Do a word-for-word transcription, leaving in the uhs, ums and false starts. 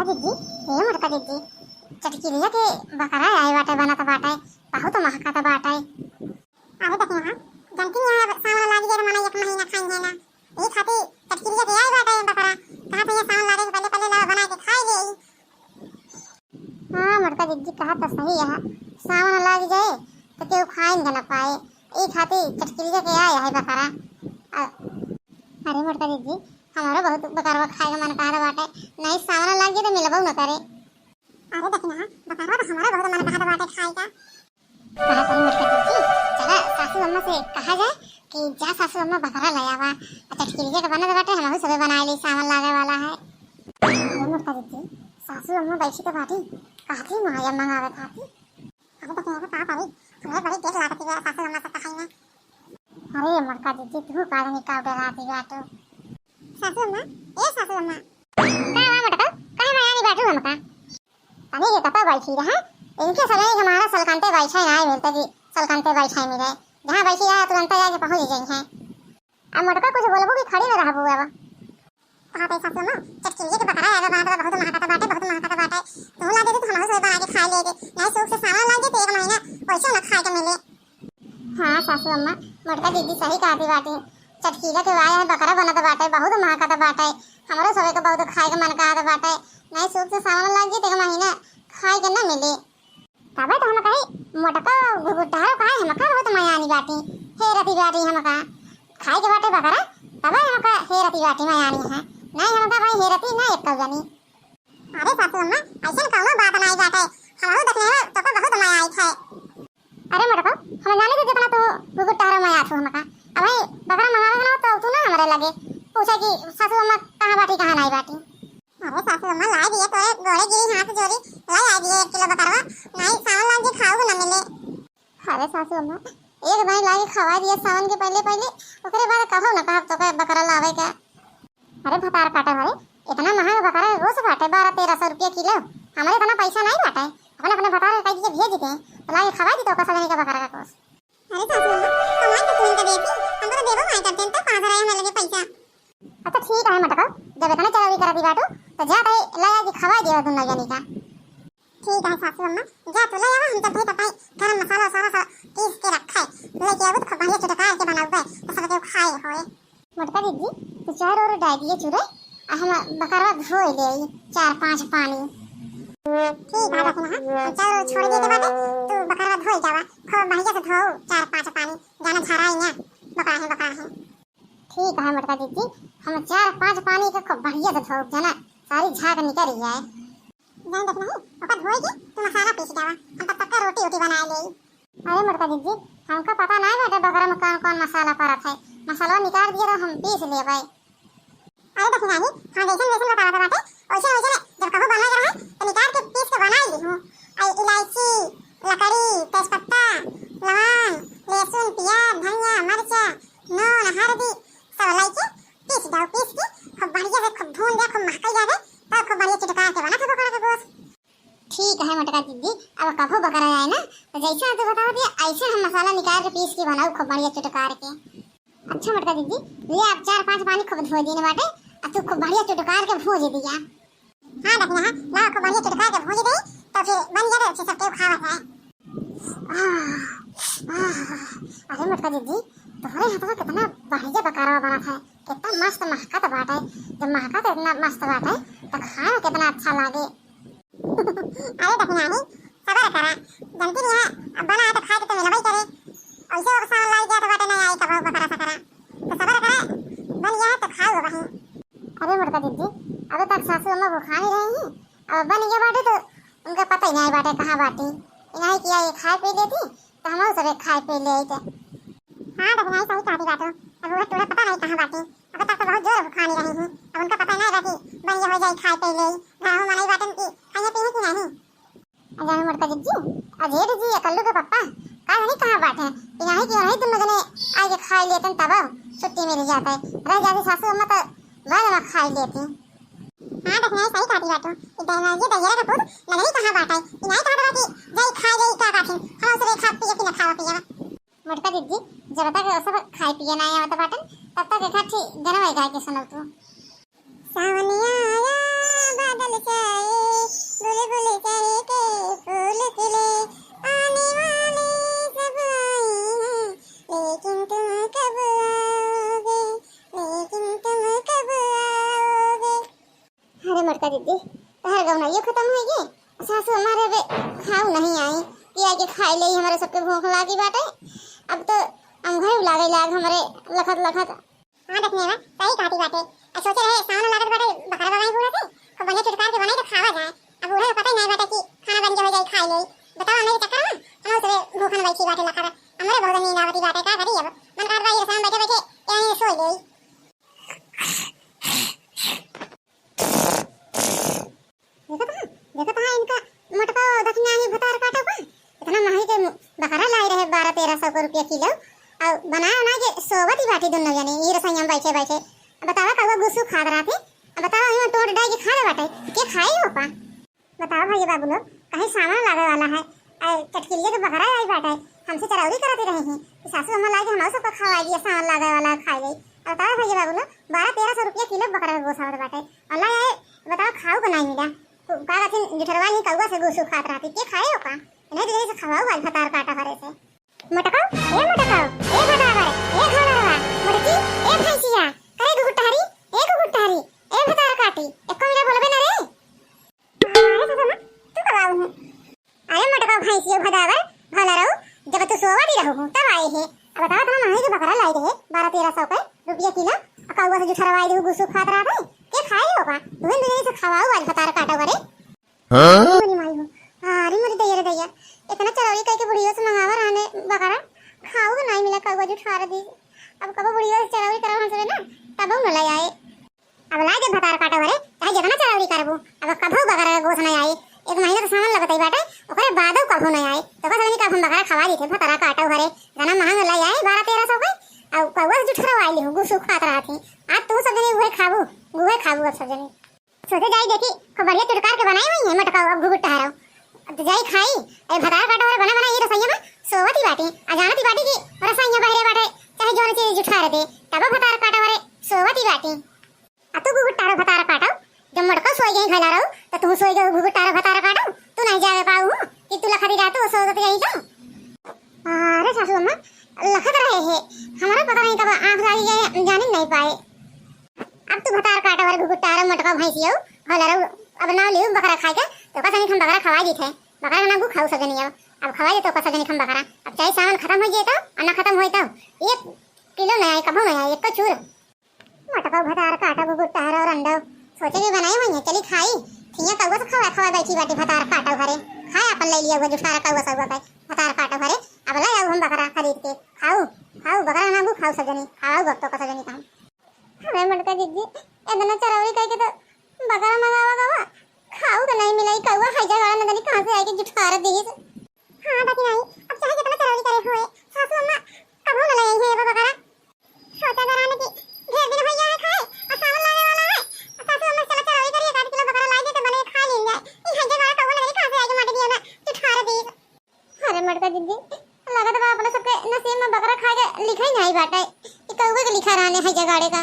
दीदी, ए मोटका दीदी, चटकिलिया के बकरा आए बाटे, बनत बाटे, बहुत महकत बाटे। अरे देखी ना, जनती नहीं है, सावन लागी गए, मना एक महीना खाई है ना, यही खातिर चटकिलिया के आए बाटे बकरा। कहा तो ये सावन लागे के पहले पहले लावा बना के खाई ले। हाँ मोटका दीदी, कहा तो सही है, सावन लाग जाए तो केहू खाइन के ना पाए, यही खातिर चटकिलिया के आए है बकरा। अ-, अरे मोटका दीदी, हमारो बहुत बकरवा खाए के मन कहत बाटे, नहीं सावन लाग जाए तो मिलबो न करे। अरे देखी ना, बकरवा तो हमारो बहुत मन कहत बाटे खाए का। कहा तनी मोटका दीदी, चला सासू अम्मा से कहा जाए कि जा सासू अम्मा बकरा ले आवा, आ चटकिलिया के बनत बाटे, हमहू सबे बनाए ली, सावन लागे वाला है। अरे मोटका दीदी, सासू अम्मा बैठी तो बाटी, कहत ही माया मंगावे खाती। अरे तो केहू का करी, हमरे बड़ी देर लागत बा सासू अम्मा से कहई में। अरे मोटका दीदी, तू का जानी का डराती बाटू। सासू अम्मा, ए सासू अम्मा। का बा मोटका, काहे माया नहीं बाटू हमका? तनी ये कता बैठी रहा, इनके सगाई हमारा सलकंते बैठे ना मिलते कि सलकंते बैठे मिले, जहाँ बैठी रहा तुरंत जाके पहुँच जाई है। अब मोटका कुछ बोलबो कि खड़ी न रहबो अब। कहा तई सासू अम्मा, चटकिलिया के बकरा आएगा, बात बा, बहुत महकत बाटे, बहुत महकत बाटे। तू ला दे दे तो हमहू सब बना के खा लेते। नहीं सूख से सावन लाग जाए तो एक महीना वैसे ना खाए के मिले। हाँ सासू अम्मा, मोटका दीदी सही कहती बाटी। चटकिलिया के आए है, बकरा बनत बाटे, बहुत महकत बाटे। हमरो सबे के बहुत खाए के मन कहत बाटे। नहीं सूख से सावन लाग जाए तो एक महीना खाए के ना मिले। तबे तो हम कही, मोटका घुघुटारो काहे हमका बहुत मयानी बाटी, हेरती बाटी हमका। खाए के बाटे बकरा, तबे हमका हेरती बाटी मयानी है। नहीं हमका भाई हेरती ना एक जनी। अरे सासू अम्मा, ऐसन कौनो बात नहीं बाटे। हमहू देखले हैं, तोका बहुत मया आई है। अरे मोटका, हम जाने थे जितना तू घुघुटारो मया थू हमका। अब भाई बकरा मंगावे के ना हो तो तू ना हमारे लगे पूछे कि सासू अम्मा कहाँ बाटी, कहाँ नहीं बाटी। अरे सासू अम्मा, लाई दिए तोरे गोड़े गिरी हाथ जोड़ी, लाई आई दिए एक किलो बकरवा, नहीं सावन लाग जे खाऊ ना मिले। अरे सासू अम्मा, एक दाई लागे खवाई दिए सावन के पहले पहले, ओकरे बाद कहो ना कहब तो के बकरा लावे के। अरे भतार काटे वाले, इतना महंगा बकरा के गोस बाटे, बारह तेरह सौ रुपया किलो, हमारे इतना पैसा नहीं बाटे, अपने अपने भतार के कह दिए भेज दे, तो लागे खवाई दी तो ओकर सजनी के बकरा का गोस। अरे सासू अम्मा, कमाई तो तुम तो देती, हम तो देबो नहीं करते तो कहाँ से रहे हमें लगे पैसा। अच्छा ठीक है मोटका, जब इतने चलौरी करती बाटू, तो जा तई ले आके खवाई दियो दुनो जनी का। ठीक है सासू अम्मा, जा तू ले आवा, हम जब भाई गरम मसाला वसाला सब पीस के रखे, लेके आबू तो खूब बढ़िया चटकार के बनाउबे, तो सब केहू खाए होए। मोटका दीदी, तू चाउर और डाल दिए चूरे, आ हम बकरवा धोए ले आई चार पाँच पानी। ठीक है, रखना है, हम चाउर छोड़ दिए के बाटे, तू बकरवा धोए जावा, खूब बढ़िया से धो चार पाँच पानी, जाना झराई ना, बकरा है, बकरा है। ठीक है मोटका दीदी, हम चार पाँच पानी के खूब बढ़िया से धोब, जाना सारी झाग निकल जाए। जान देख नहीं, ओकर धोए के तू मसाला पीस जावा, हम तब तक का रोटी वोटी बना ले। अरे मोटका दीदी, हमका पता नहीं बाटे बकरा में कौन कौन मसाला पड़त है, मसाला निकाल दिए तो हम पीस लेबै। अरे देख नहीं, हाँ जैसन जैसन बतावत बाटे, वैसन वैसन जब कबो बना के रहे तो निकाल के पीस के बना ली हूँ। आई इलायची, लकड़ी, तेजपत्ता, लौंग, लहसुन, प्याज, धनिया, मरचा, नून, हल्दी सब लेके पीस जाओ, पीस के खूब बढ़िया से खूब भून दे, खूब महकई जावे, तब खूब बढ़िया चटका के बना था बकरा के गोश्त। ठीक है मोटका दीदी, अब कभो बकरा आए ना तो जैसे तू बताओ दिया ऐसे हम मसाला निकाल के पीस के बनाओ खूब बढ़िया चटकार के। अच्छा मोटका दीदी, ले आप चार पाँच पानी खूब धो दीन बाटे, आ तू खूब बढ़िया चटकार के भूज दिया। हाँ दखिना, हाँ, लाओ खूब बढ़िया चटकार के भूज दे, तो फिर बन जावे, फिर सब केहू खावत है। आह, आह, अरे मोटका दीदी, तोहरे हाथवा कितना बढ़िया बकरवा बनत है, कितना मस्त महकत बाटे। जब महकत इतना मस्त बाटे, तो खाए में कितना अच्छा लागे। अरे दखिना ही, सबर करा, जनती नहीं है, अब बना है तो खाए के तो मिलबे करे। ऐसे अब सावन लाग गया तो बाटे नहीं आई कबो बकरा सकरा, तो सबर करा, बन गया है तो खाओ वहीं। अरे मोटका दीदी, अबे तक सासू अम्मा भुखानी रही हैं, अब बन गया बाटे तो उनका पता ही नहीं बाटे कहाँ बाटी। इनाही किया ये खाए पी लेती, तो हम सब खाए पी ले आते। हाँ दखिना ही सही कहती बाटो, अब वो टूड़ा पता नहीं कहाँ बाटी, अब तक तो बहुत जोर भुखानी रही हैं, अब उनका पता नहीं बाटी, बन गया हो जाए खाए पी ले, घर हो मनाई बाटन की खाए पीने की नहीं। अजान मोटका जिज्जी, अजेठ जी, अकल्लू के पप्पा, का जानी कहाँ बाटे? इनाही कि उन्हीं दुनो जने आइके खाई लेतन तब छुट्टी मिल जाता है। रह जाती सासू अम्मा तो बाद में खाई लेती। हाँ, दखिना ही सही कहती बाटू। ई दहिना ये दहियरा के पूत लगही कहाँ बाटे? इनाही कहाँ बाटे? जाई खाई जाई का काथिन? हम उसे खा पिए कि न खावा पिए। मोटका जिज्जी, जब तक सब खाए पिए ना आवत बाटन, तब तक एक आठी गनवा गाय के सुनल तू। सावनिया आया बादल से जी, तहर गौनइयो खतम होइ गए। सासू हमारे बे खाऊ नहीं आई, कि आके खाई ले, हमरे सबके भूख लागी बाटे। अब तो हम घरे लागे लाग हमरे लखत लखत। हाँ, देखने बा, सही कहती बाटे। आ सोचे रहे, सावन लागत बाटे, बकरा बगाई बूढ़ा से, खूब बढ़िया चुटकार के बनाई तो खावा जाए। अब बूढ़ा के पता ही नहीं बाटे कि खाना बन के हो जाए, खाई ले। बताओ, हमरे के चक्कर में हम उसे भूखन बैठी बाटे लखत। हमरे बहुत नींद आवती बाटे, का करी अब? मन करत बा, ये रसोई में बैठे बैठे, यहीं सोई ले। देखत हा, देखत हा इनका मोटका दखिना ही भतार काटा बा। इतना महंगी के बकरा लाई रहे बारह तेरह सौ के रुपया किलो, और बनाए बनाए के सोवत ही बाटी दुनो जने, ई रसोइया में बैठे बैठे। अब बतावा कौआ गुसु खात रहत है, अब बतावा इहाँ टोट डाई के खा ले बाटे, के खाई हो पा? बतावा भैया बाबू लोग, कहीं सावन लागे वाला है, आ चटकिलिया के बकरा आई बाटे, हमसे चरौरी करत रही हैं कि सासू अम्मा लाई के हमारे सबको खवाई दिया, सावन लागे वाला है, खाई ले। अब बतावा भैया बाबू लोग, बारह तेरह सौ रुपया किलो बकरा के गोस आवत बाटे, और लाई आए, बताओ, खाऊ को नहीं मिला। का कथिन जुठरवा नहीं कौआ से गुसु खात रहती, के खाए हो का? नहीं तो जैसे खवाऊ आज भतार काटा हरे से। मोटकाऊ, ए मोटकाऊ, ए भतावर, ए घोड़रवा, मोटकी, ए भैंसिया, करे गुगुटहरी, ए गुगुटहरी, ए भतार काटी, एको मिला बोलबे ना रे। अरे ससुर, तू कब आऊ हूँ? अरे मोटकाऊ भैंसियो भतावर, भोला रहू, जब तू सोवा दी रहू हूँ, तब आए है। अब बताओ, तुम महंगी के बकरा लाई रहे, बारह तेरह सौ के रुपया किलो, और कौआ से जुठरवाई दे, गुसु खात रहत है, के खाए हो का? तुम दुनिया से खवाऊ आज भतार काटा करे। हाँ? अरे मोरी माई हो, अरे मोरी दैया रे दैया, इतना चरौरी कह के बुढ़ियो से मंगावा रहने बकरा, खाऊ तो नहीं मिला, कौआ जुठार दी। अब कबो बुढ़ियो से चरौरी करब हमसे ना, तब न ले आए। अब ला दे भतार काटो घरे, चाहे जितना चरौरी करबू, अब कभू बकरा के गोस नहीं आई। एक महीना तो सावन लगत ही बाटे, ओकरे बादो कभू नहीं आई। तो का सजनी का हम बकरा खवा दी थे, भतार काटो घरे, इतना महंगा ले आए, बारह तेरह सौ के, अब कौआ से जुठरवाई ली हूँ, गुसु खात रहत ही। आज तू सब जनी उहे खाबू, उहे खाबू अब सब जनी। सोचे जाई देखी, खूब बढ़िया चुटकार के बनाई हुई है मोटका अब घुघुट टहराऊ। तो जाई खाई, ए भतार काटो रे बना बना ये रसोइया में सोवत ही बाटी, आ जानत ही बाटी कि रसोइया बहरे बाटे, चाहे जोन चीज जुठार दे, तब भतार काटो रे सोवत ही बाटी। आ तू घुघुट टहराऊ भतार काटो, जब मोटका सोई गई घला रहू, तो तू सोई गई घुघुट टहराऊ भतार काटो, तू नहीं जावे पाऊ हूँ कि तू लखरी रात वो सोवत गई तो। अरे सासू अम्मा, लखत रहे है, हमारा पता नहीं कब आँख जागी गए, जानी नहीं पाए। अब तू भतार काटा वाले घुघुटारा मोटका भैंसियो, हलरो, अब ना लियो बकरा खाए के, तो का सनी हम बकरा खवाई दी थे। बकरा ना गु खाऊ सजनी अब, अब खवाई दे तो का सजनी हम बकरा। अब चाहे सावन खत्म हो जाए तो, और ना खत्म होए तो, एक किलो नहीं आए, कभू नहीं आए, एक चूर। मोटका भतार काटा घुघुटारा और अंडो, सोचे के बनाए हुई है, चली खाई। थिया कौआ से खवा खवा बैठी बाटी भतार काटा घरे, खाए अपन ले लिया हुआ जुठारा कौआ सौआ का भतार काटा घरे। अब ले आओ हम बकरा खरीद के, खाऊ, खाऊ बकरा ना गु खाऊ सजनी, खाऊ भक्तों का सजनी का हम। अरे मोटका जिज्जी, इतना चरौरी कह के तो बकरा मंगावा गवा, खाऊ तो नहीं मिला, ई कौआ है जगह न जानी कहाँ से आके जुठार दीस। हाँ, बाकी नहीं, अब चाहे जितना चरौरी करे होए, सासू अम्मा कबो न ले आई है ये बकरा। सोचा जरा ने कि ढेर दिन होइया है खाए, और सावन लागे वाला है, और सासू अम्मा चला चरौरी करिए, एक आध किलो बकरा लाई दे तो बने खा लीन जाए। ई है जगह कौआ न जानी कहाँ से आके माटी दिया ना, जुठार दीस। अरे मोटका जिज्जी, लागत बा अपने सबके नसीब में बकरा खाए के लिखा ही नहीं बाटे। ई कौवे के लिखा रहने है जगाड़े का।